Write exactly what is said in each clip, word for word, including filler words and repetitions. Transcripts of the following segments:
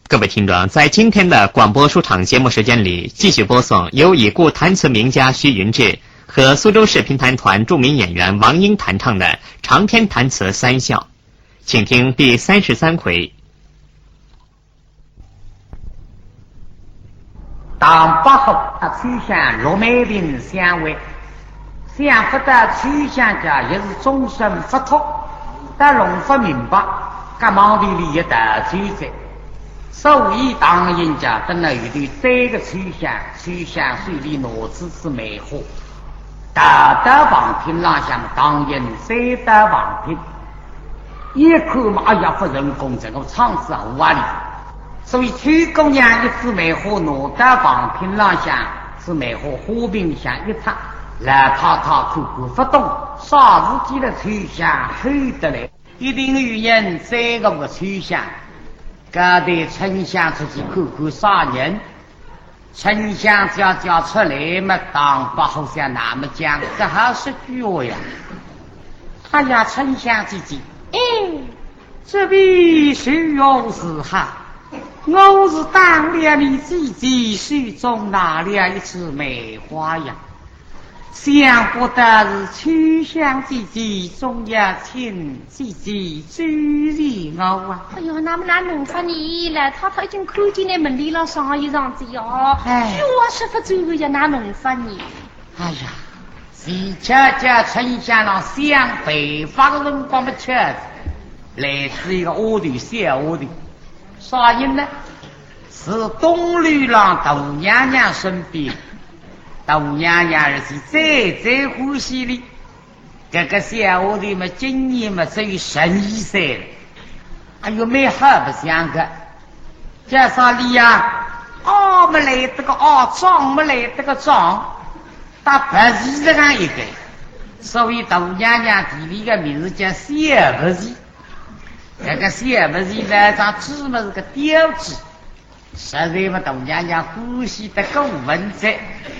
各位听众，在今天的广播书场节目时间里，继续播送由已故弹词名家徐云志和苏州市评弹团著名演员王英弹唱的长篇弹词《三笑》，请听第三十三回。唐伯虎啊，秋香、陆美萍相会，想不到秋香家也是终身不脱，但弄不明白，搿忙里里也逃走哉。 所以唐寅家等了后头追个秋香，秋香手里拿仔枝梅花，逃到房厅浪向，唐寅追到房厅，一看嘛，哎呀，不成功，这个窗子糊啊哩。所以秋姑娘一枝梅花拿到房厅浪向，枝梅花花瓶里向一插，老太太看看不懂，啥事体了？秋香吼得来。 一定有人追个个秋香，搿对春香出去看看啥人。春香姐姐出来嘛，唐伯虎想那么讲，搿还是句话呀。哎呀，春香姐姐，哎，这位谁又是哈？我是当了你姐姐手中拿了一枝梅花呀。 想不到是秋香姐姐，总要请姐姐指点我啊。哎哟，那么哪弄法呢？老太太已经看见倷门里浪上一上子哟，哎。叫我说不出个呀，哪弄法呢？哎呀，齐巧叫春香浪想办法个辰光嘛，巧仔来仔一个丫头，小丫头。啥人呢？是东楼浪大娘娘身边。 大娘娘儿子最最欢喜哩。搿个小丫头嘛，今年嘛只有十二岁了。哎哟，蛮好白相个。叫啥哩呀？矮么来得个矮，壮么来得个壮，搭白皙实梗一个。所以大娘娘提俚个名字叫小白皙。搿个小白皙呢，长得么是个标致。 实在嘛，大娘娘欢喜得过分哉，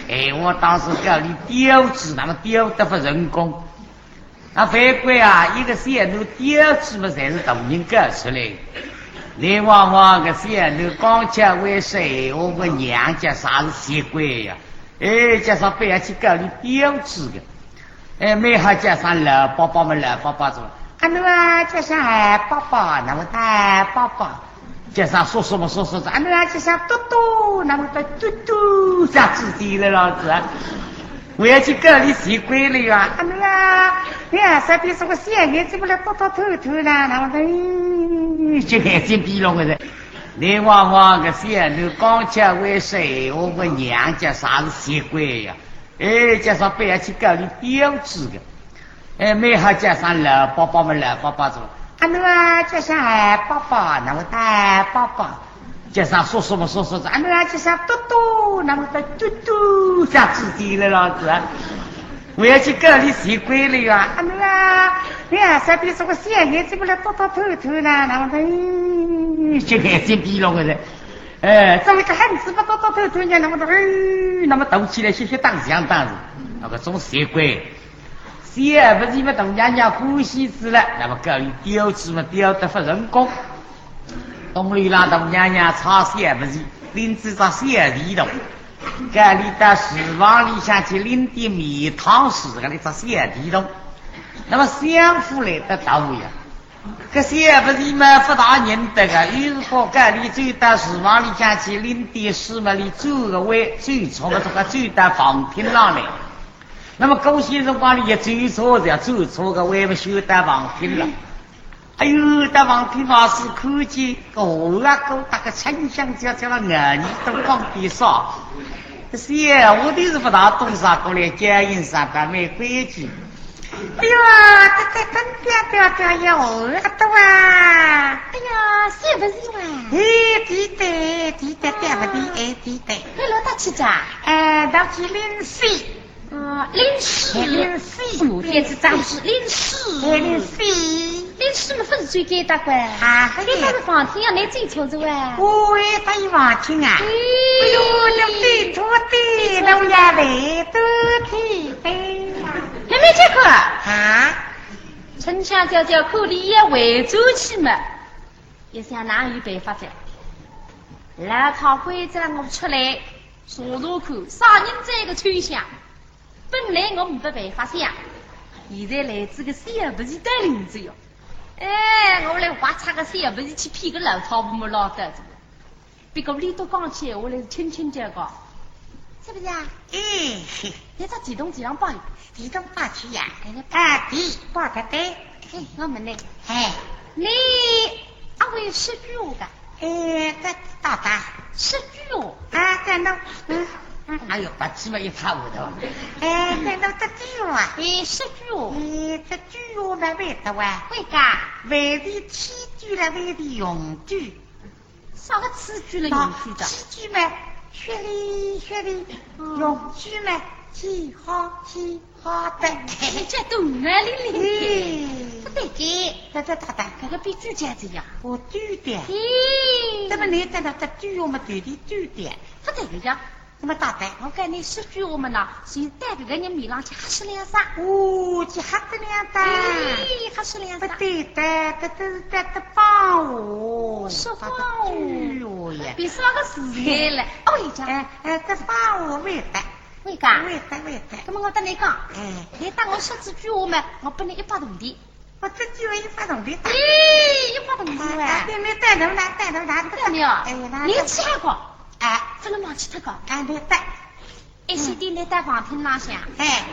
闲话当中叫俚标致，那么标得不成功。那反观啊，一个小囡标致嘛，侪是大人教出来的。倷望望搿小囡刚巧会说闲话，个娘叫啥是习惯呀？哎，叫啥不要去教俚标致个。 哎，蛮好叫声老伯伯嘛，老伯伯做。阿奴啊，叫声二伯伯，那么大伯伯。叫声叔叔嘛，叔叔做。阿奴啊，叫声嘟嘟，那么大嘟嘟，叫子弟了老子啊。我要去教俚习惯了呀。阿奴啊，你二三天是个小眼睛不来多多透透啦，那么大，嗯，就眼睛闭拢个人。倷望望搿小囡刚巧会说闲话，个娘叫啥是习惯呀？ 哎，叫声不要去教俚标致个。哎，蛮好叫声老伯伯嘛，老伯伯做。阿奴啊，叫声二伯伯，那么大伯伯。叫声叔叔嘛，叔叔做。阿奴啊，叫声嘟嘟，那么大嘟嘟，叫子弟了老子啊。我要去教俚习惯了呀。阿奴啊，你二三天是个小眼睛不来多多透透啦，那么大，嗯，就眼睛闭拢个人。 哎，这么一个汉子不多多透透呢，那么大，哎，那么大起来歇歇当相当是，那个总习惯。小白皙嘛，大娘娘欢喜仔了，那么教俚标致嘛，标得不成功。东楼浪大娘娘差小白皙，拎仔只小提桶，教俚到厨房里向去拎点面汤水，搿一只小提桶。那么相府来得大呀， 搿小白皙嘛，不大认得个，有辰光教俚走到厨房里向去拎点水嘛，俚转个弯，走错嘛，这个走到房厅浪来。那么过歇辰光俚也走错，就走错个弯嘛，修到房厅了。哎哟，到房厅外头看见个，哦，啊，个大个春香姐姐了，眼睛都放边上。 小丫头是不大懂啥个嘞，叫应声倒蛮规矩。哎哟，这这真表表表要耳朵啊！哎呀，小白皙啊！哎，对的，对的，对不对？哎，对的。你老大去家？哎，到去领水。啊，领水。哎，领水。我也是张是领水。哎，领水。 你是不是最该打怪？啊，该打个房间呀，你最求着哇？哦，哎，打一房间啊？哎。哎哟，那最多的，那我也来都听的呀。还没结果？啊？春香姐姐可怜也回转去嘛，也想哪有办法的。老太关照我出来，查查看，啥人这个秋香？本来我没办法想，现在来仔个小不是得灵子哟。哎，我来挖出个小不是去骗个老太婆么老得子。不过俚笃讲起闲话来是轻轻叫讲，是不是啊？哎，嘿。你到地洞地上抱一抱。地洞抱去呀？哎，你抱。啊，地，抱个对。哎，我问你，哎。你阿会说句闲话个？哎，搿大胆。说句闲话。啊，搿侬，嗯，嗯，哎呦，勿起嘛一塌糊涂。哎，搿侬搿句闲话啊？哎，说句闲话。哎，搿句闲话蛮会得哇。会个。会得起句了，会得用句。啥个起句了用句个？起句嘛，血里血里，嗯。用句嘛，几好几 好的。哎，这都哪里来的？哎。不对劲。搿搿大胆。搿个比句简直呀。我句的。咦。那么你在那搿句闲话嘛对的句的。不对个呀。那么大胆。我跟你说句闲话嘛呢，是带搿个人面浪去瞎说两声。哦，去瞎说两声。咦，瞎说两声。不对的，搿都是在这帮我。说帮我。句闲话呀。比啥个事业了？哦，一家。哎，哎，这帮我为的。 会个？会得，会得。那么我搭你讲，哎。你搭我说这句闲话嘛，我拨你一百铜钿。我这句闲话一百铜钿打。咦，一百铜钿哎。哎，对，你带头拿，带头拿，对没有？哎，拿。你吃过？哎。勿能忘记脱个。哎，你带。一歇点你到房厅浪向。哎。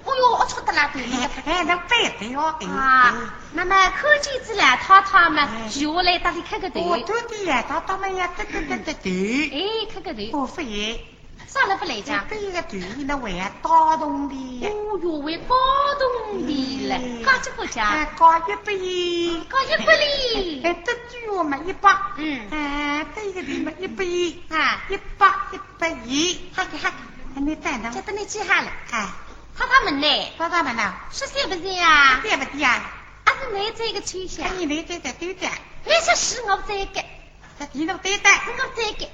哦哟，龌龊得啦，对。哎，哎，那背的哟，哎。啊，哎。那么看见仔老太太嘛，哎。跪下来搭俚磕个头。我对的呀，老太太嘛呀，对对对对对。哎，磕个头。我不也。 啥了勿来讲？搿个头呢，还要打铜钿。哦哟，还要打铜钿嘞，嗯。加几钿讲？哎，加一百钿。加一百钿。哎，搿句闲话嘛，一百。嗯。哎，搿个头嘛，一百钿。啊。一百，一百钿。好个，好个。还没带呢。叫得你记下来。哎。他他们呢？他他们呢？是是不是呀？是不是呀？啊，是你这个秋香。哎，你这个对的。你说是我这个。这地方对的。我这个。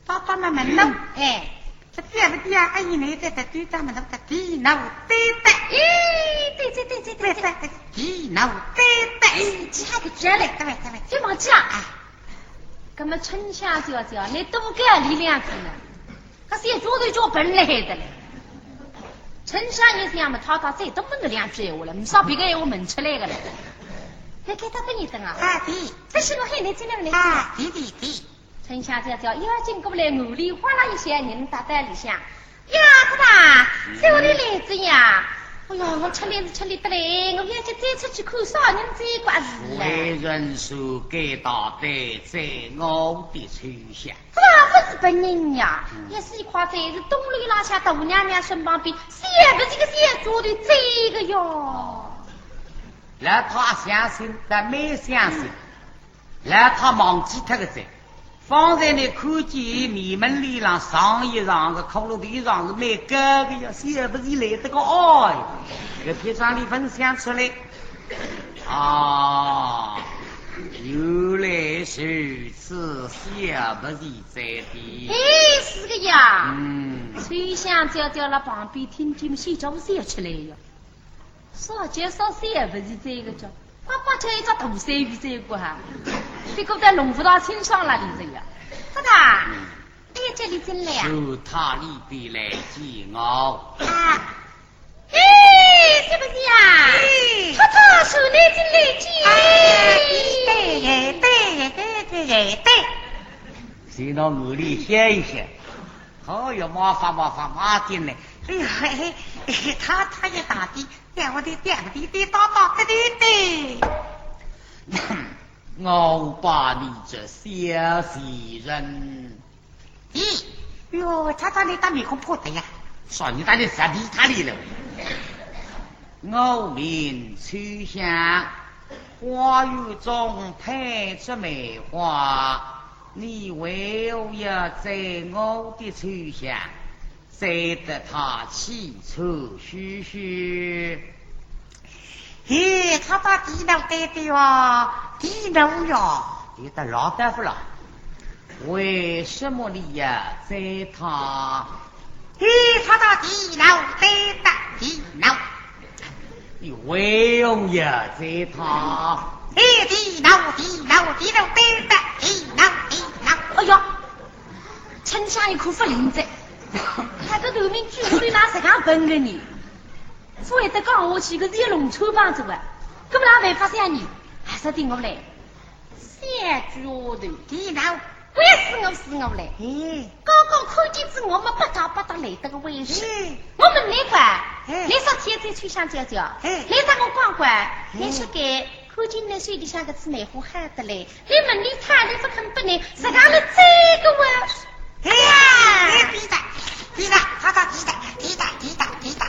爸爸妈妈弄。哎。这对不对啊？阿姨，你在这对咱们那个地闹对的。咦，对对对对对对。对对，地闹对的。咦，这还得绝嘞。对对对。就往这啊。哎。那么春香姐姐，你多给力量子呢？可是也觉得就本来的嘞。春香一想嘛，她她再多问个两句闲话了，没啥别个闲话问出来个了。你给她等一等啊。啊，对。这是我喊你进来呢。啊，对对对。 春香姐姐要紧过来，屋里哗啦一歇，人踏到里向。呀，太太，嗯。小的来仔呀。哎呀，我吃力是吃力得嘞，我要去再出去看啥人再刮子了。为人所该大胆，在我的秋香。太太不是本人呀，嗯。也是一块在是东楼浪向大娘娘身旁边，小不是个小猪的这个哟。老太相信，但没相信。嗯。 老太忘记脱个哉。方才呢，看见面门里浪上一上个骷髅头上是蛮高个呀，小不是来得个哦，搿篇章里分享出来。啊，原来如此，小不是在的。哎，是个呀。嗯。秋香姐姐辣旁边听见，心中笑出来呀。 啥叫啥小勿是这个叫，爸爸叫一只大三鱼这个哈，结果在弄不到清爽了，你这个。太太，嗯。你这里进来呀？是他里边来见我。啊。哎，是不是呀？哎。太太，是你进来见。哎，对，对，对，对，对，对。谁到屋里歇一歇？好呀，麻烦，麻烦，麻烦进来。哎呀，哎，哎，他，他也打的， 对不对？对不对？对，到到，对对对。我把你这小贱人。咦，哟，他到底打面孔破的呀？说你到底啥地方的了？我名秋香，花园中配着梅花，你为何要摘我的秋香？ 摘得她气喘吁吁。咦，他到底闹对的哟，地闹哟。你的老大夫了，为什么你要摘她？咦，他到底闹对的，地闹。你为何要摘她？咦，地闹，地闹，地闹对的，地闹，地闹。哎呀，春香一看勿灵哉，搿个头名句我里哪实梗笨个呢？勿会得讲下去，搿是要弄穿帮子个，搿么哪办法想呢？还是听我来。小鬼丫头，听到。为是我是我来。哎。刚刚看见仔我么不打不打来得个为是。哎。我问你个，哎。你说天天吹香姐姐，哎。你搭我讲过，哎。你说个看见你手里向搿只梅花好得嘞，你问伊他，伊勿肯拨你，实梗了这个哇。哎呀，哎，皮蛋，皮蛋，他他皮蛋，皮蛋，皮蛋，皮蛋。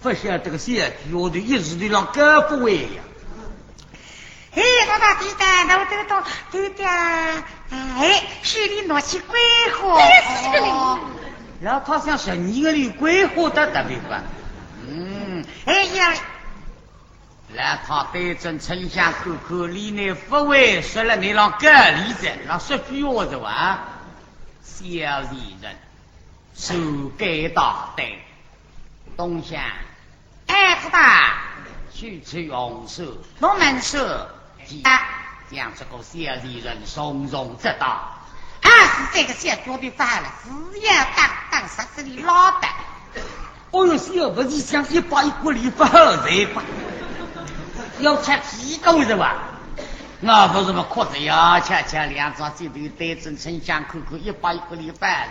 勿晓得个小鬼丫头一时头浪搞勿会呀。哎，他他皮蛋，那我这个到，皮蛋，哎，手里拿起桂花。哎，是这个嘞。哦，然后他想十二个里桂花的特别吧。嗯，哎呀， 老太对准春香看看，俚呢勿会说了，倷浪搞俚哉，浪说鬼话哉哇？小贱人，自该大胆。冬香，哎，太太，去吹红手，侬们说，啊，将这个小贱人重重责打。啊，是这个小脚的犯了，是要打，打杀死的老板。 哦哟，小不是讲一百一个里勿好哉吧？要吃屁股是吧？我不是么哭着呀，恰恰两只手头对准春香看看，一百一个里勿好哉。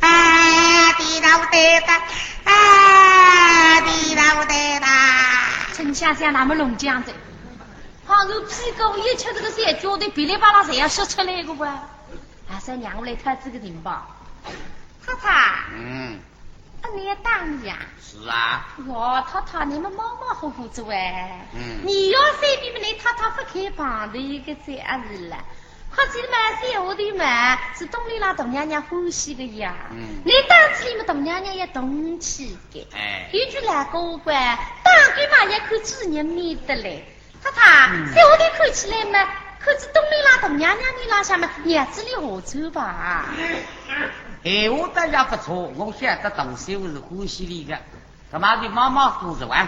啊，地道对的，啊，地道对的。春香想那么弄僵哉，倘若屁股一吃，这个小脚的噼里啪啦侪要说出来个哇。还是让我来讨这个情报。太太。嗯。 啊，你也打你呀？是啊。哟，太太，你们马马虎虎子喂。嗯。你要三比么，你太太勿开旁头一个嘴阿是了。可是嘛，小丫头嘛，是东里拉大娘娘欢喜个呀。嗯。你打起来么，大娘娘也动气个。哎。有句老古话，打狗嘛也看主人面的嘞。 太太，嗯。小丫头看起来嘛，看仔东面啦，大娘娘面浪向嘛，日子里好走吧？闲话倒也勿错，我晓得大小是欢喜俚个，搿么就马马虎虎啊。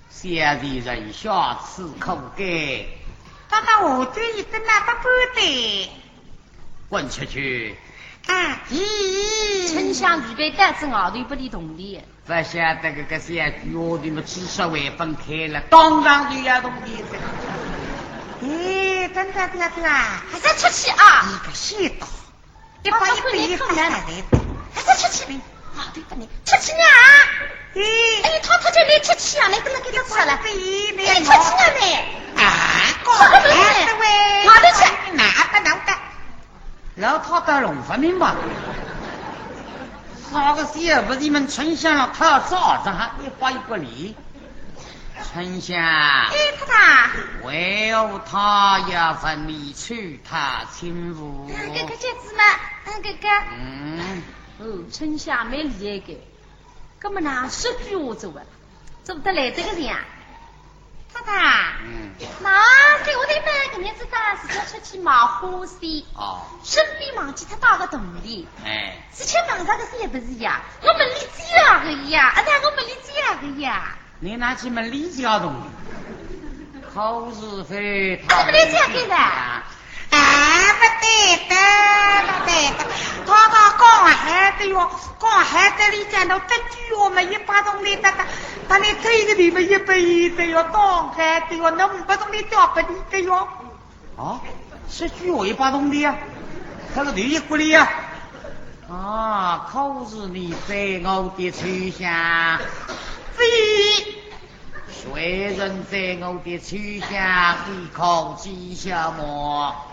小贱人下次可改。他到下头一等那不不得。 滚出去！啊，咦。春香预备带仔外头拨俚动的。勿晓得搿个小鬼丫头么，至少还分开了，当场就要动的。咦，等等等等啊！还是出去啊！一个世道，一百一百一百来的。还是出去。 啊，对不起，出去呢啊！咦。哎，他他叫你出去啊，你跟他给他吃了。对，哎，出去了呢。啊，过来的喂。哪里去？哪不能的？老太太弄勿明白。啥个事不是你们春香了，他早上还一百一个礼。春香。哎，太太。为何他要问你娶她亲夫？嗯，搿个结子嘛，嗯，搿个。嗯。 哦，春香蛮厉害个，搿么哪说鬼话做啊？做得来这个人啊？太太，嗯。那小丫头嘛，搿日子当是要出去买花线，哦。顺便忘记脱带个铜钿。哎。之前忙着个事也不是呀，我问俚借个呀，啊，那我问俚借个呀。 你拿去问俚借铜钿，可是非他……哎，不对，这样对的。啊，不对的，不对的。他他讲好的哟，讲好的，你讲到这句话嘛，一百铜钿的，他，他那这个地方一百一的哟，当好的哟，那五百铜钿交拨你的哟。 啊，是句话一百铜钿啊，他个头一骨里啊。啊，可是你在我的秋香，非，谁人在我的秋香，你可知晓么？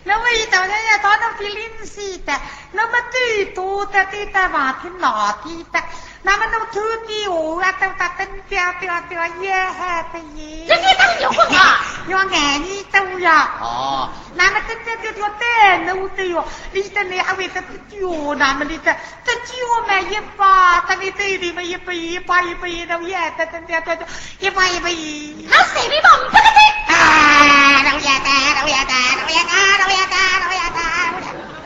那么一道人要到那边领西的，那么最多的对待房间老底的， 那么侬头顶下啊，都打灯吊吊吊，也还不也？这个当有混啊！要眼睛都要。哦。那么灯吊吊吊，灯笼都要，你的那还会得得救？那么你的得救嘛，一把，他你这里嘛，一把一把一把一把，也得灯吊吊吊，一把一把一。那随便吧，我不得。啊，老爷的，老爷的，老爷的，老爷的，老爷的。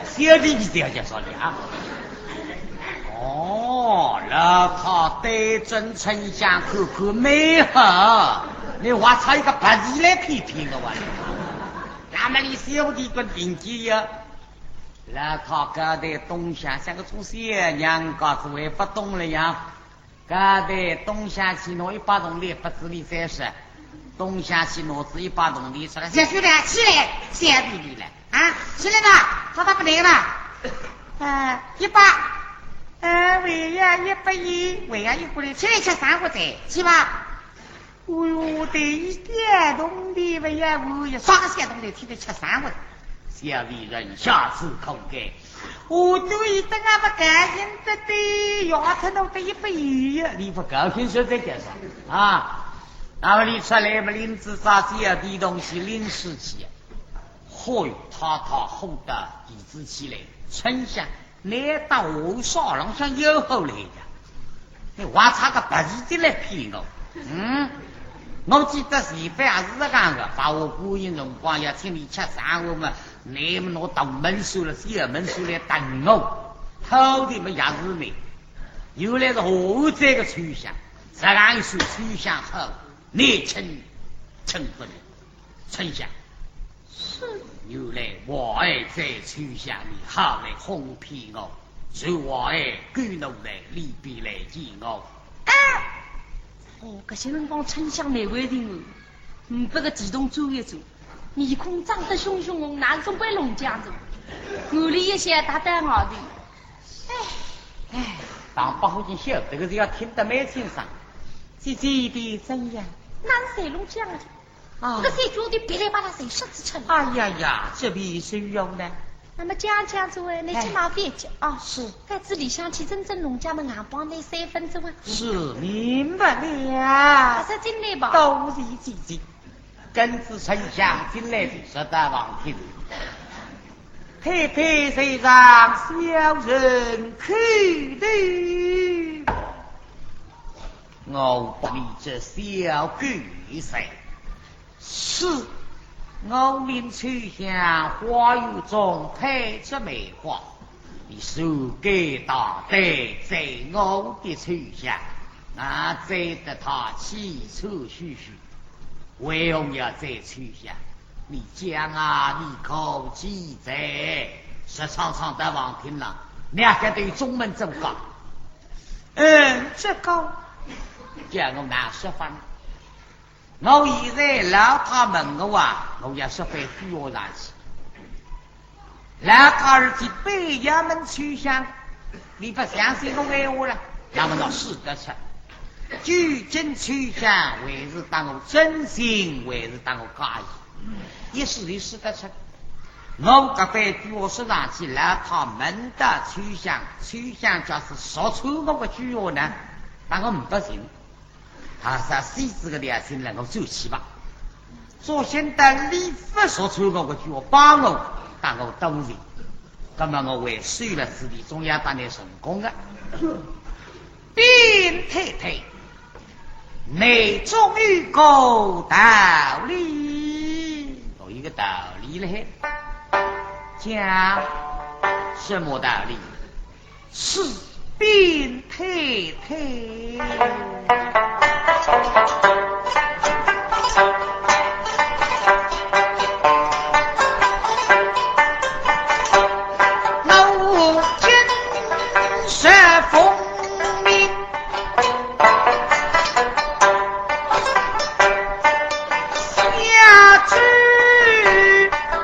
小弟弟这样介绍的啊。 哦，老太对准春香看看蛮好，你还差一个白字来骗骗我啊。那么你小弟跟定计呀，老太高头东厢，像个种小娘家子还勿懂了呀。高头东厢去拿一百铜钿，勿知俚三十，东厢去拿仔一百铜钿出来，小兄弟，起来，小弟弟了。 啊，起来吧，好大不来了。呃，一百，呃，还要一百一，还要一百来，起来吃生活菜，去吧。哎哟，对一点铜钿不要，我也啥个小铜钿，天天吃生活菜。小弟人下次空间，我对等啊不高兴的，对，要吃弄得一百一呀，你不高兴说这叫啥啊？那么你出来么，领子啥小弟东西领出去呀？ 嚯哟，太太火得提仔起来，春香，倷到我手浪向又好来呀？倷还差个白字的来骗我。嗯，我记得前番也是这样的，把我过年辰光要请你吃生活嘛，你们拿大门闩了，小门闩来等我，偷的么也是你。原来是我这个秋香，这样一说秋香好，你请，请不了。 春香。是。原来我儿在秋香，你好来哄骗我，说我儿狗奴才，里边来见我。啊！哦，搿歇辰光春香难为情哦，呒不个地洞钻一钻，面孔涨得熊熊红，哪能总归弄僵着？眼泪一下踏到额头。哎，哎，唐伯虎已经晓得个是要听得蛮清爽。姐姐的怎样？哪能才弄僵着？ 啊。搿个三脚头噼里啪啦侪摔仔出来。哎呀呀，这便是要呢。那么讲讲子喂，你去忙别急啊。是。该仔里向去真正弄僵么硬帮你三分钟啊。是，明白了。还是进来吧。多谢姐姐。跟仔春香进来，说道：王天，太太在上，小人叩头。 我把你这小狗崽，是我命秋香花园中配着梅花，你是该大胆，在我的秋香，那宰得他气喘吁吁，为何要宰秋香？你讲啊，你可记得？说唱唱到王天了，你还敢对中门怎么讲？ 嗯，这个叫我难说法呢。我现在老太问我啊，我要说翻鬼话上去。老太儿子背衙门秋香，你不相信我闲话了，那么我说得出。究竟秋香还是当我真心，还是当我假意？一说就说得出。我搿番鬼话说上去，老太问到秋香，秋香假使说穿我个鬼话呢，当我呒不信。 还是死仔个良心了，我走去吧。做现在你不说出我个句话，帮我，当我多情。那么我为收了此地，总要打你成功的。禀太太，你终于个道理，有一个道理嘞。讲什么道理？ 启禀太太。我今日奉命 下旨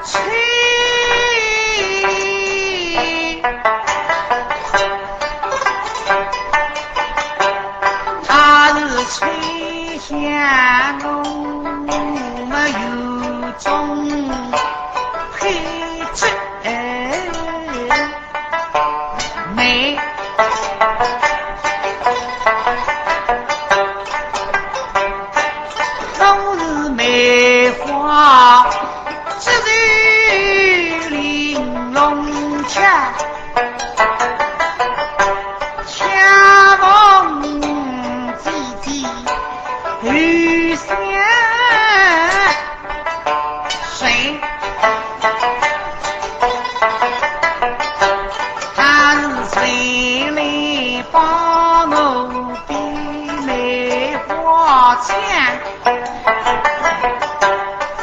催，他是催下我没有种配置。 梅，我是梅花，只是玲珑巧，恰逢姐姐后相 谁？他是谁来帮我比梅花抢？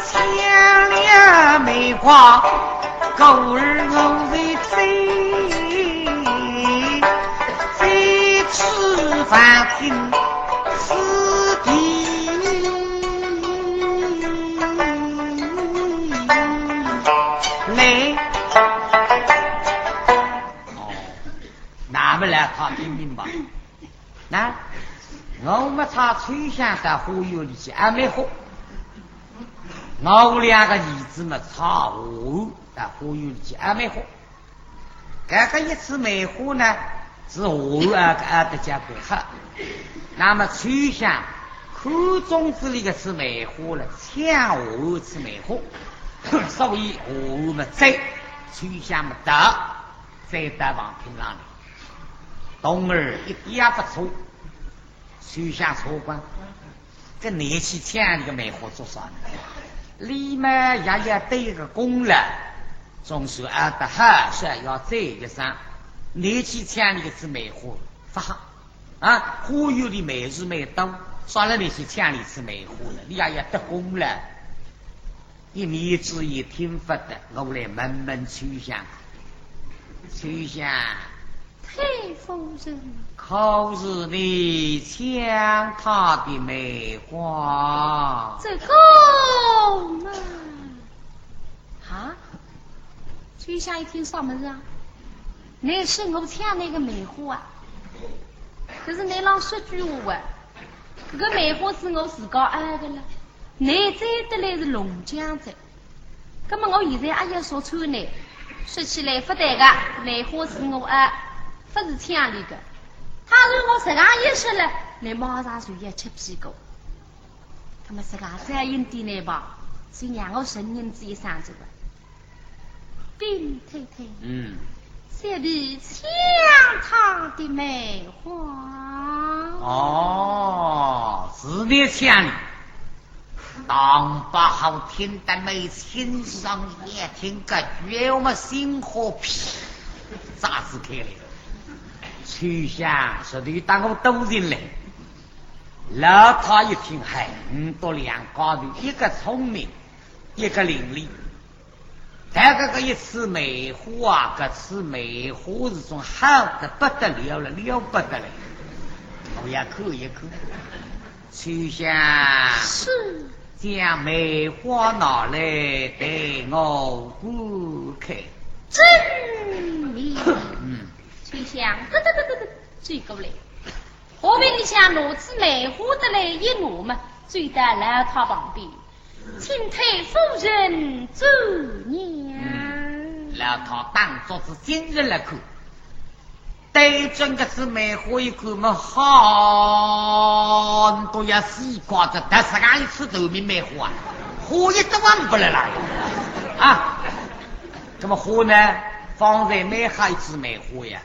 抢了梅花，故而我在这，在此房听此地。来。哦，那么来他听听吧。那我们差秋香到花园里去，还没好。我两个儿子嘛，差我到花园里去，还没好。搿个一枝梅花呢，是我啊，啊，的结果好。那么秋香看中仔里个枝梅花了，抢我枝梅花，所以我们摘，秋香么得，摘到房厅上来。童儿一点也不错，秋香错怪。 搿倷去抢俚个梅花做啥呢？俚嘛也要得一个功劳，总算啊，得好，是要这一声。倷去抢俚个枝梅花，勿好啊，花园里梅树蛮多，啥了倷去抢俚枝梅花呢？俚也要得功劳。 一面之意听勿得，我来问问秋香。秋香，太夫人，可是你抢他的梅花？这个嘛，啊？秋香一听啥物事啊？倷说我抢倷个梅花啊？可是倷让说句话啊，搿个梅花是我自家爱个了。 倷摘得来是弄僵哉。葛么我现在阿要说穿呢，说起来勿对个，梅花是我啊，勿是抢俚个。倘若我实梗一说了，倷马上就要吃屁股。葛么实梗再硬点呢吧，就让我承认仔一声哉吧。 禀太太，嗯。小婢抢他的梅花。哦，是你抢的。唐伯虎听得没清爽，也听个觉么心火噼炸子开来。秋香，实头当我多情嘞。老太一听，嗨，唔笃两家头，一个聪明，一个伶俐。 但搿个一枝梅花啊，搿枝梅花是种好得不得了了，了不得了。我也看一看。秋香，是。将梅花拿来待我观看。遵命。嗯。秋香，得得得得得，走过来。 花瓶里向拿枝梅花得来一拿嘛，走到老太旁边，请太夫人转念。嗯，老太当作是精神来看，对准搿枝梅花一看嘛，好，都要死快哉，但是俺一枝头名梅花啊，花一朵还勿来了啊。那么花呢，方才蛮好一枝梅花呀。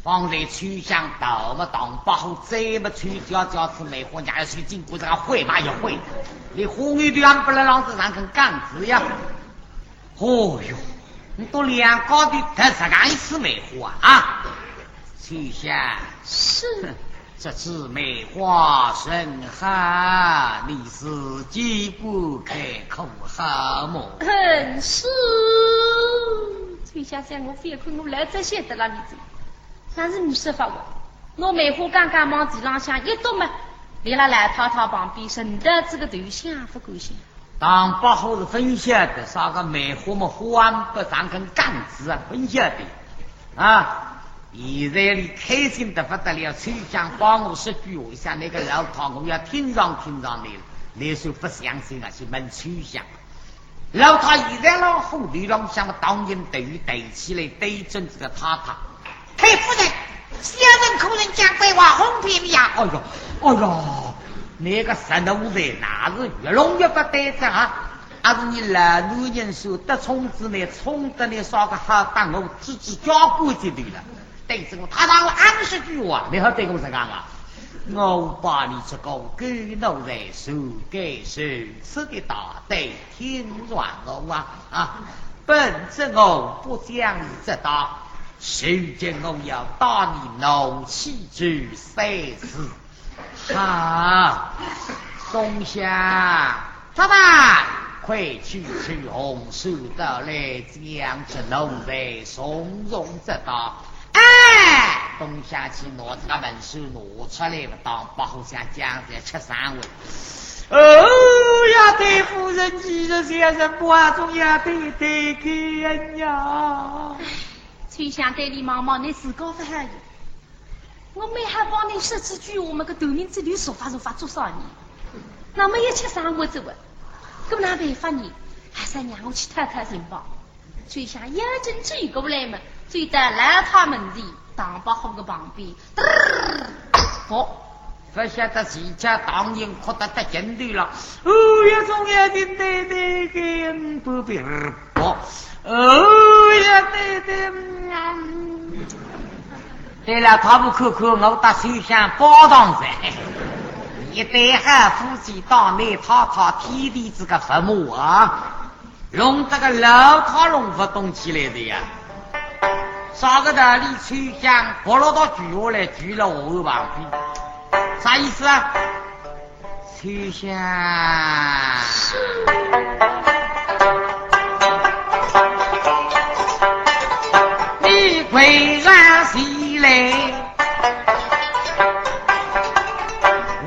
方才秋香到么唐伯虎，再么秋香，搿枝梅花，伢要去经过这个会嘛也会，你花园里还勿能让这人肯干子呀。哦哟，你笃两家头得实梗一枝梅花啊？秋香，是。这枝梅花甚好，你自己观看可好么？嗯，是。秋香想，我覅看，我来这些得了你这。 但是呒说法个，拿梅花刚刚往地浪向一丢嘛，立辣老太太旁边，沉得搿个头向勿敢向。唐伯虎是勿晓得啥个梅花么，花还勿长根梗子啊，勿晓得啊。现在俚开心得勿得了，秋香帮我说句话，像那个老太，我要听上听上你，你说勿相信啊，去问秋香。 老太现在老虎头浪向么，当然头抬起来，对准这个太太。太夫人，小人可曾讲白话，哄骗你呀？哎哟，哎哟，那个石奴才，那是越弄越勿对劲啊！还是你老男人说得冲之呢，冲得你啥个好当我吱吱叫过去的了。对着我太太，我暗示句话，你还对我这样啊？我把你这个狗奴才，谁敢谁吃的大胆 听传我啊，啊，本着我不讲理之大，如今我要打你奴妻之三字。哈，冬香，太太，快去取红扇到来，将这奴才从容着打。哎，东厢去拿这个门扇拿出来，勿当白虎想将在吃生活。哦呀，太夫人，其实想什么啊，总要对对个呀。秋香对俚望望，你自家勿好意。 我蛮好帮你说几句，我们个头名子里说法说法做啥呢？那么也吃生活着哇，搿哪办法呢？还是让我去讨讨情吧。秋香眼睛追过来嘛，追到老太门前，唐伯虎个旁边，嘚儿，哦，勿晓得自家唐寅哭得得劲头了。哦，也总要听对对个，嗯，不必，哦，哦，也对对，嗯。 对了，他不看看我搭秋香包当噻。一对好夫妻当你太太天地之个父母啊，弄得个老太弄勿懂起来的呀。啥个道理？秋香跑了到跪下来，跪了我旁边，啥意思啊？ 秋香，你跪上起来，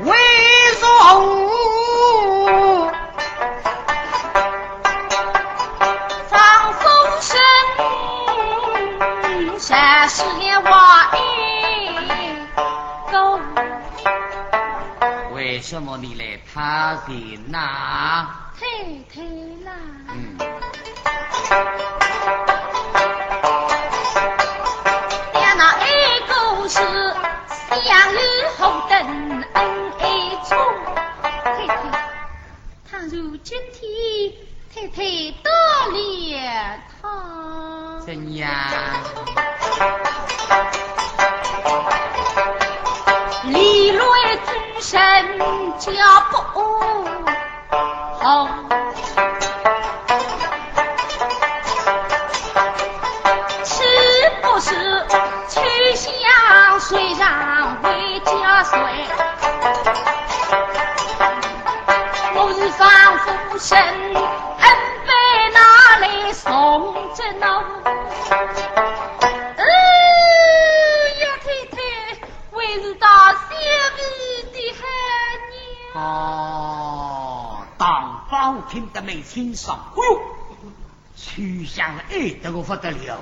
为父张夫人，这是我一个 为什么你来讨情呐？太太啦。嗯。呀，那一个是相遇红灯恩爱重。太太，倘若今天太太得了 怎样？离乱之身家不好，岂不是秋香水上为家水？我是方夫人，恩被拿来送 这呢？哎呀，太太，还是大小姐的好呢。哦，唐伯虎听得蛮清爽。哎呦，秋香是爱得个不得了。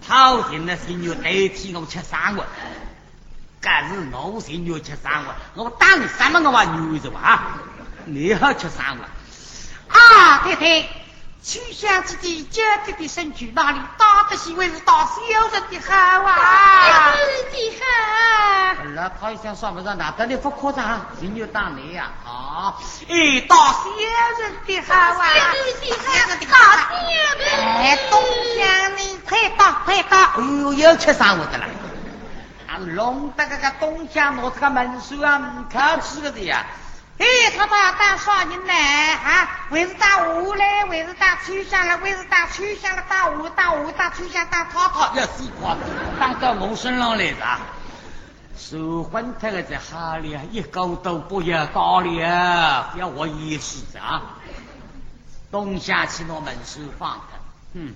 讨情的情愿代替我吃生活。 搿是我情愿吃生活，我打你什么我也愿意做啊！你好吃生活。啊，太太，秋香姐姐娇滴滴身去，哪里打得起还是大小人的好啊？小人的好。老太想算不上，哪得你不夸张啊？情愿打你呀，啊，哎，大小人的好啊！小人的好，大小人。哎，东厢呢，快打，快打！哎呦，又吃生活的了。 啊，弄得搿个东厢拿这个门扇啊，唔靠住个的呀。哎，他爸打啥人呢？啊，还是打我嘞，还是打秋香了，还是打秋香了，打我，打我，打秋香，打他，他，要死快，打到我身上来的啊。手昏脱个在哈里啊，一个都不要打了，不要我意思啊。东厢去拿门扇放脱，嗯。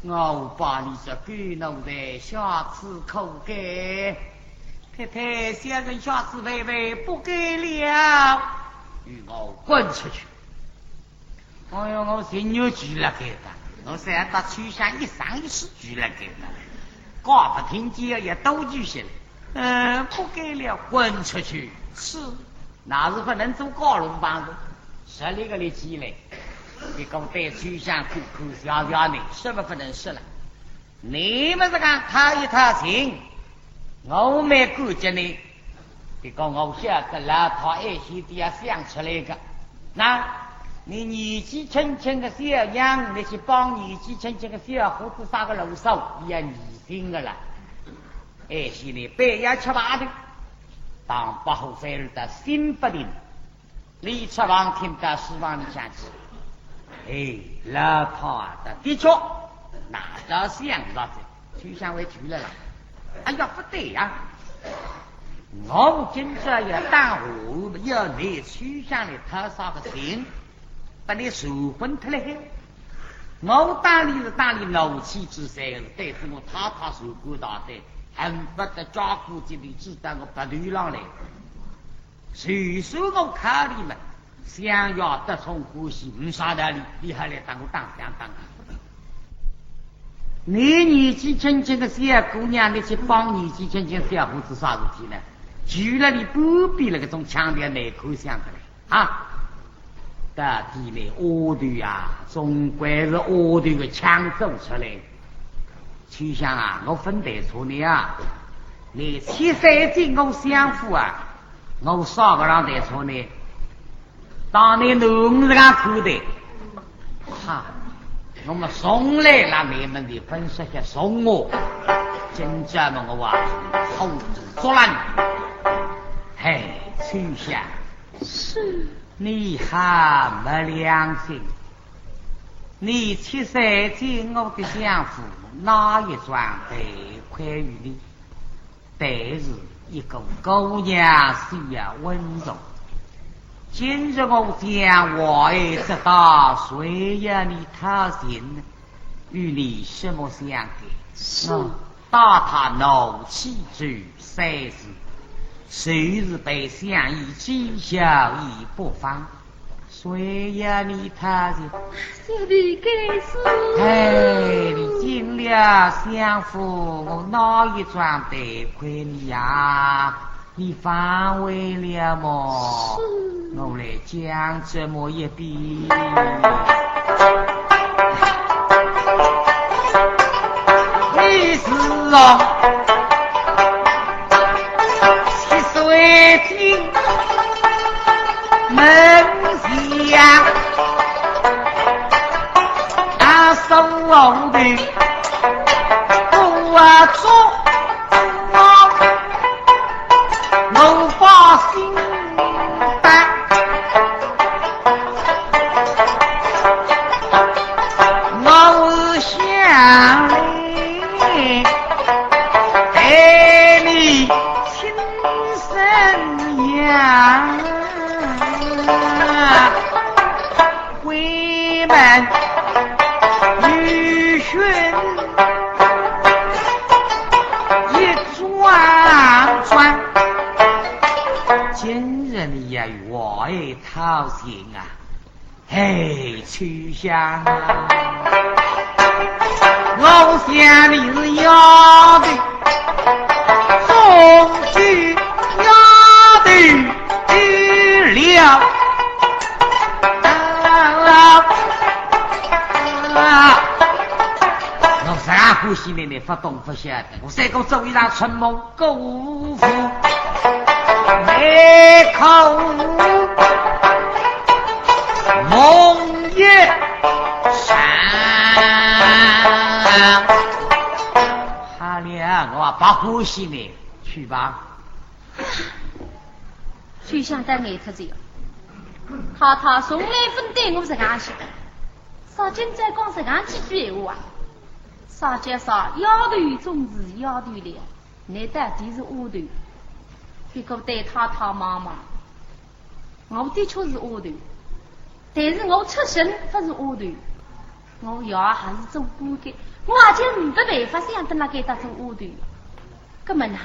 我把你这狗奴才下次可该，太太，小人下次万万不该了。与我滚出去！哎哟，我情愿跪了该的，我是要把秋香一生一世跪了该的，怪不听见也都跪下了。呃，不该了，滚出去！是。 那是不能做高龙帮的，十里个里起来，你给我对秋香看看，笑笑你，是不是不能说了？你们是讲讨一讨情，我没顾及你，你讲我晓得了，他一心的要想出来个。那，你年纪轻轻的小娘，你去帮年纪轻轻的小伙子杀个啰嗦，也疑心个了。哎，心里不要吃白的。唐伯虎反而得心不定， 李七房听到书房里向去，哎，老太太的确，哪个想着的，秋香会去了啦。哎呀，不对呀，我今朝要打我，要拿秋香来讨啥个情？拨倷传昏脱了海。我当年是当年老气之三个，但是我太太受过大的，恨不得抓过这里指到我鼻头浪来。就算我考虑嘛，想要得宠欢喜，没啥道理，你还来搭我打相打啊？你年纪轻轻的小姑娘，你去帮年纪轻轻小伙子啥事体呢？除了你半边那个种腔调难看相得来。 啊，到底倷丫头啊，总归是丫头个腔走出来。秋香啊，我勿带错倷啊，倷七岁进我相府啊，我啥个让带错倷？当倷囡儿实梗看待。哈，我们从来拿倷们的本色些送我，真正么我啊，好做作烂。嘿，秋香， 是。你还没良心！你七岁进我的相府，哪一桩得亏于你？但是一个姑娘需要稳重。今日我将话已说到，谁要你讨情呢？ 与你什么相干？是。嗯，打他奴婢之三字，就是被相爷讥笑也不妨。谁要你讨情？小弟该死。哎，你进了相府，我哪一桩得亏你呀？ 你反悔了么？是。我来讲这么一遍。你是啊，七岁进门下，打手后头，不啊做。 我把心担，我是想待你亲生养。 闺门女婿一桩桩，今日你也与我讨情啊？嘿，秋香啊，我想你是丫头，终究丫头去了。 啊，我啥欢喜妹妹勿懂勿晓得，我三个做一场春梦过府，每口梦一场。好了，我勿欢喜呢，去吧。 秋香倒呆脱仔，太太从来勿对我实梗说，啥今朝讲实梗几句闲话啊？啥叫啥丫头总是丫头了，倷到底是丫头。不过对太太望望，我的确是丫头，但是我出身勿是丫头， 我爷还是做官个，我也就没得办法想得辣该搭做丫头。搿么呐，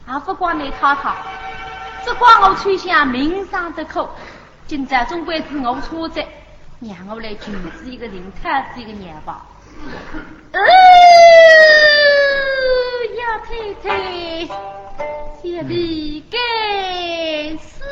也勿怪倷太太，只怪我秋香命生得苦，今朝总归是我错哉，让我来救仔一个人，讨仔一个娘吧。呃，老太太，小弟该 死。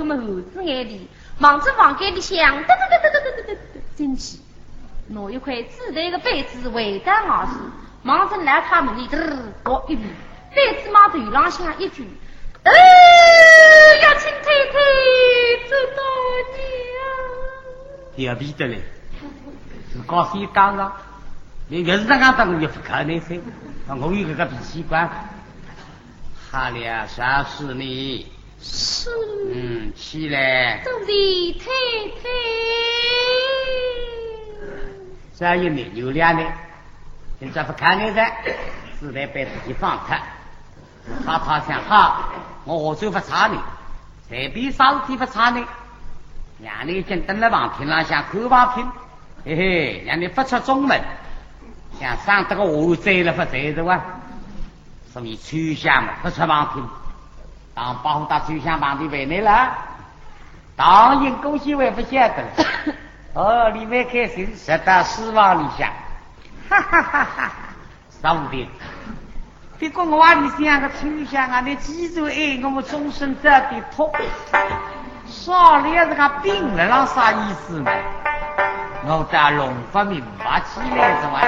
么含仔眼泪，望仔房间里向，噔噔噔噔噔噔噔噔进去，拿一块紫檀个被子围到外头，望仔老太门里嘚儿落一遍，被子望头浪向一卷，哎呀，亲太太，这多年啊！调皮得嘞，自家先讲上，你越是这样讲，我越不可能噻。我有搿个脾气惯。好了，啥事呢？ 是。嗯，起来。多谢太太。这一年有两年，现在不看你了，自然被自己放开。他他想哈，我下手不差呢，随便啥事体不差呢，让你已经蹲了房厅浪向看房厅，嘿嘿，让你不出中门，像上这个下午醉了不醉的哇？所以秋香嘛，不出房厅。 当伯虎搭秋香碰头回来了，当然恭喜还不晓得了。哦，你蛮开心，实在失望一下。哈哈哈哈，说不定。不过我话你想个秋香啊，你既然爱我，我终身早点托。 少爷这个病了，那啥意思呢？我在弄不明白起来是吧？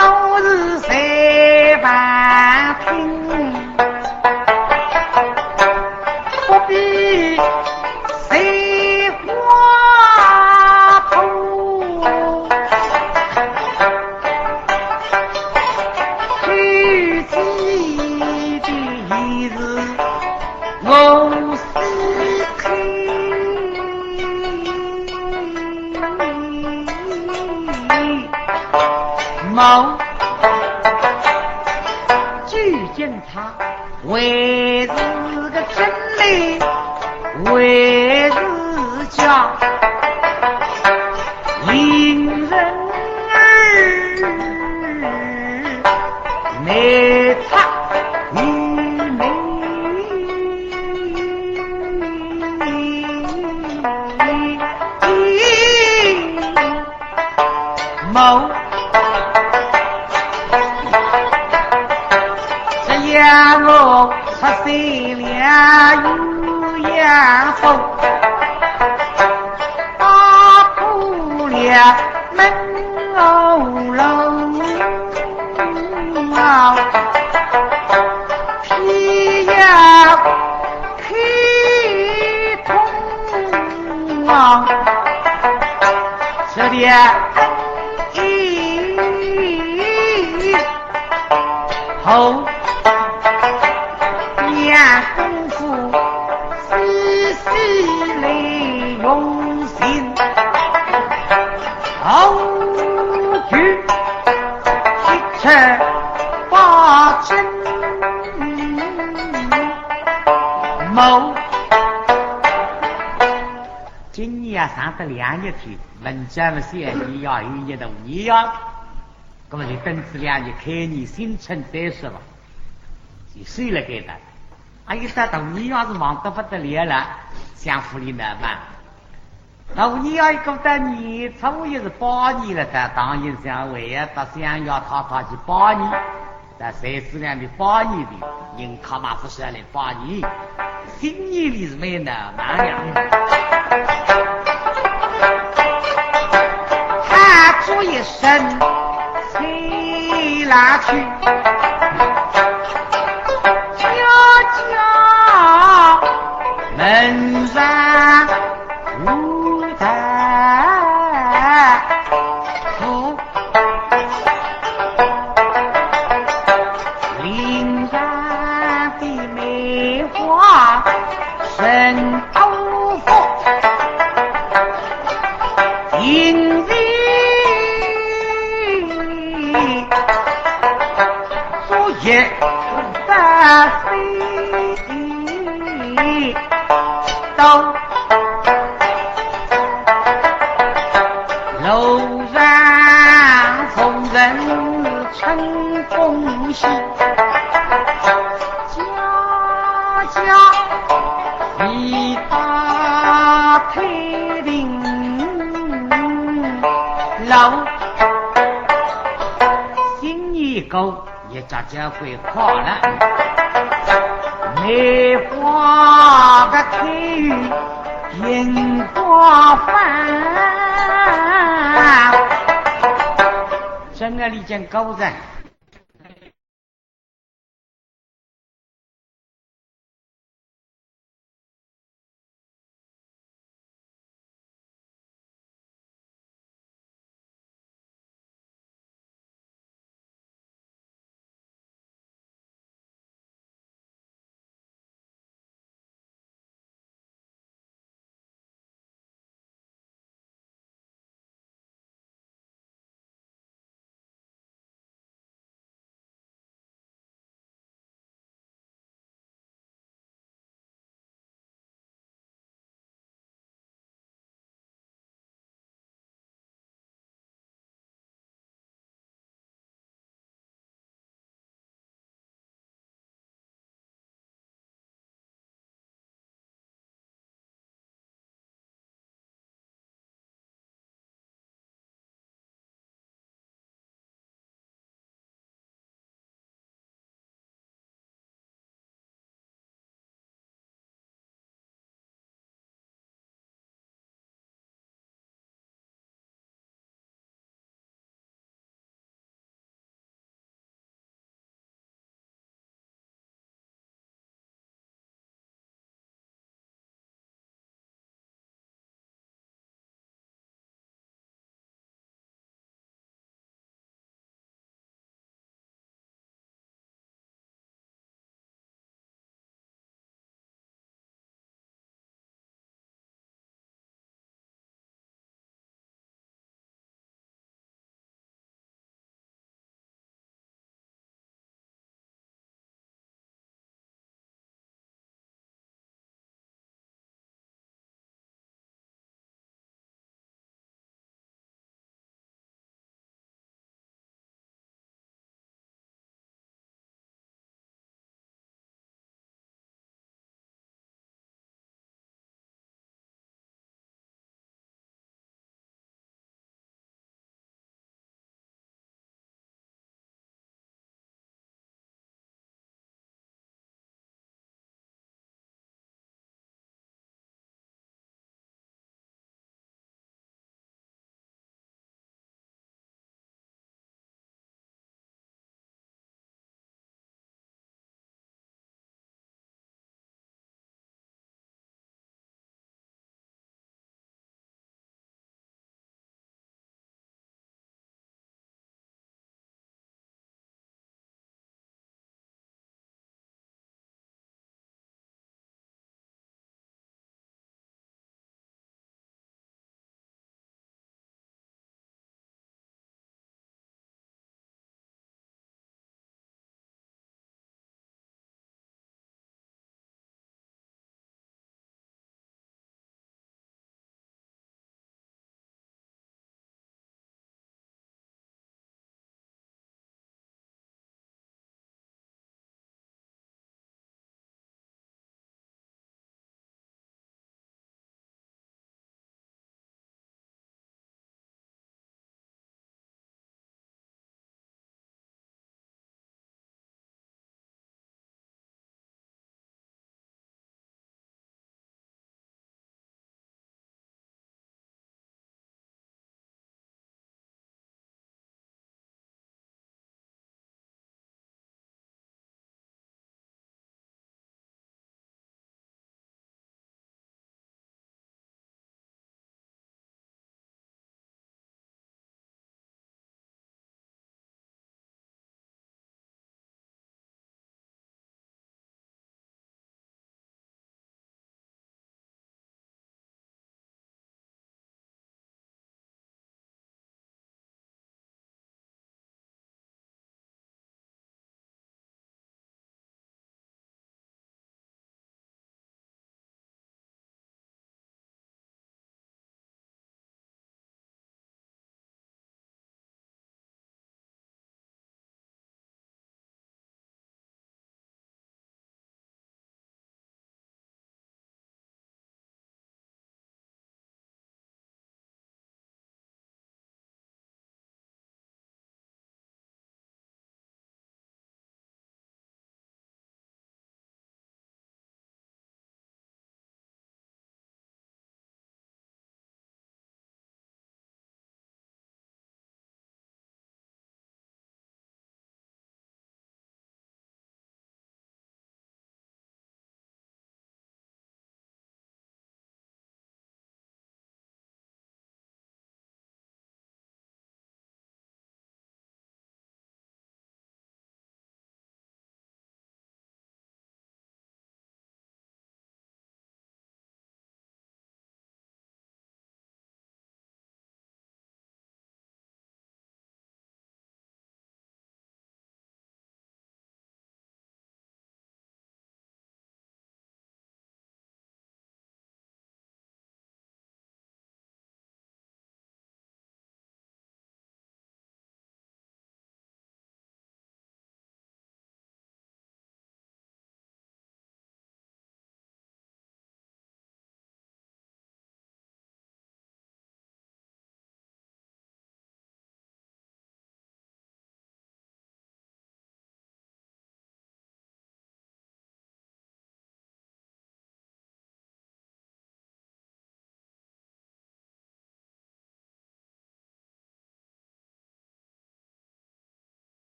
我是谁凡听，不必谁花头。 还是个真理，还是叫令人儿难察愚昧。某 只要我出世了鸳鸯府，打破了门后楼啊，偏要开通啊，这里 后面功夫细细来用心，后句七尺八寸谋。今年啊，上得两日天，文章么写你要有一个年呀。 那么就等仔两日开年新春再说吧。就收了该单。啊，一到大年夜是忙得不得了了，想府里闹忙。大年夜一过到年初一是拜年了，他当然想为要到相爷太太去拜年，到三四两的拜年的，人客嘛不少来拜年。 新年里是蛮闹忙呀。喊出一声催来去，家家门上无大夫。 林上的梅花深不服，今日昨夜不睡。 到楼上逢人称恭喜，家家一大太平。老新年过，也家家会快乐。开眼光花。真个，你讲高人。